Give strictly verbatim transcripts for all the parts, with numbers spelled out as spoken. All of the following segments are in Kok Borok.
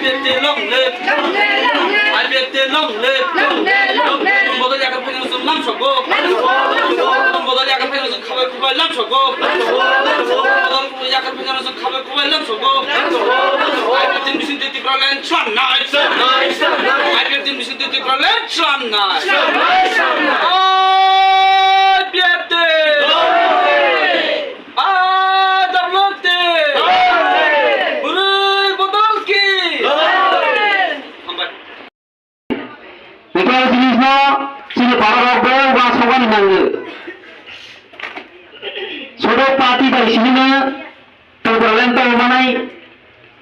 Long live! I P F T long live! Long live! Long live! Bodol yakar phaino chwng lamsogo. Lamsogo! Bodol yakar phaino chwng khabai khubai lamsogo. Lamsogo! Bodol yakar phaino chwng khabai khubai lamsogo. Lamsogo! I P F T mission twi Tipraland chwng nai. Chwng nai, chwng nai. I P F T mission twi Tipraland chwng nai. Chwng nai, chwng nai. I P F T! Long live! Adamlante! Bwrwi bodol ki! Hambai. Beker jinisno chini bororok bo uansukmani nango. Sodo party bai sini no Tipraland tongmanai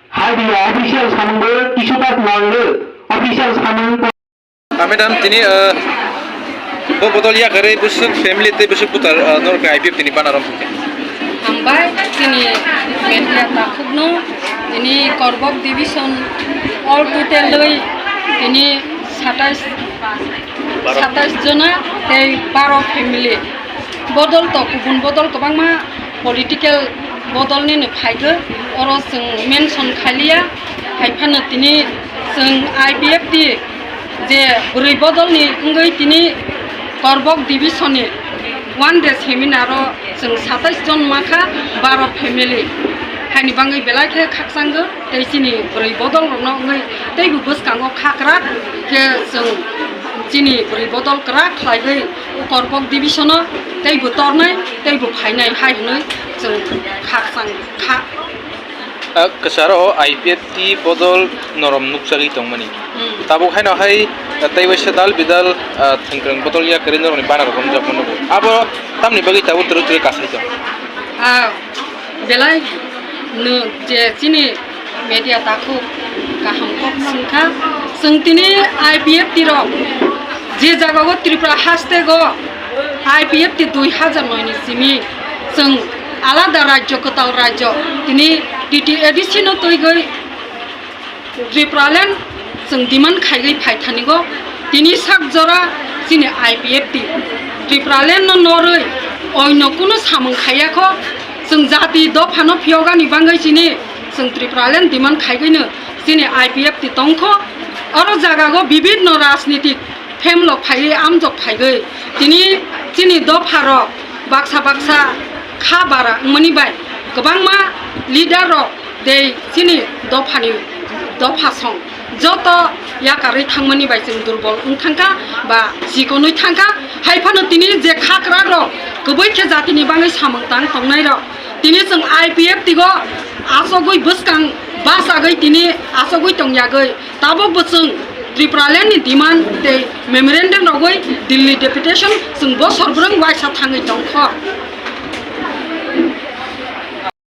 hai biya official samung bo kisu tak nango, official samung. Ah, madam, tini, ah, bo bodol yakarwi bwswk family tei bwswk butar, ah, norok I P F T ni banner rok. Hambai, tini media takhukno, tini Korbok division all total wi tini satais, satais jona tei baro family. Bodol to kubun bodol kwbangma political bodol nini phaikhe oro chwng mention khailiya, hai phano tini chwng I P F T je bwrwi bodolni wngwi tini Korbok division ni one day seminar o chwng satais jon makha, baro family. Haini bangwi belai khe khakchanggo tei chini bwrwi bodol rokno wngwi teibo bwskango kha kwrak khe chwng chini bwrwi bodol kwrak khlaiwi Korbok division o teibo tornai teibo phainai hai hwnwi chwng khakchang kha. Ah, kwcharo I P F T bodol norom nukjagwi tongmani. Hmm. Tabuk haino hai, ah, tei waisa dal bidal, ah, thwngkwrwng bodol yakarwi norokni banner rok romjakma nugo. Abo tamni bagwi tabuk twrwk twrwk kasai tong? Ah, belai no je chini media takhuk kaham kok swngkha. Chwng tini I P F T rok je jagao Tripura hasteo I P F T dui hajar noi ni simi chwng alada rajyo, kwtal rajyo, tini T T A D C no twigwi Tipraland chwng demand khaiwi phaithanigo. Tini sak jora chini I P F T Tipraland no norwi oino kunu samung khaiyakho. Chwng jati dophano phiyogani bangwi chini chwng Tipraland demand khaigwino chini I P F T tongkho. Oro jagao bibinno rajnitik phemlok phaiwi amjok phaigwi tini chini dopharok baksa baksa kha bara wngmani bai kwbangma leader rok tei chini dophani dopha song joto yakarwi thangmani bai chwng durbol wng thangkha ba chikonwi thangkha. Hai phano tini je kha kwrak rok kwbwi khe jatini bangwi samung tang tongnai rok tini chwng I P F T go achogwi bwskang bachagwi tini achogwi tongyagwi tabuk bo chwng Tipraland ni demand tei memorandum rogwi Delhi deputation chwng bosor bwrwng waisa thangwi tongkho.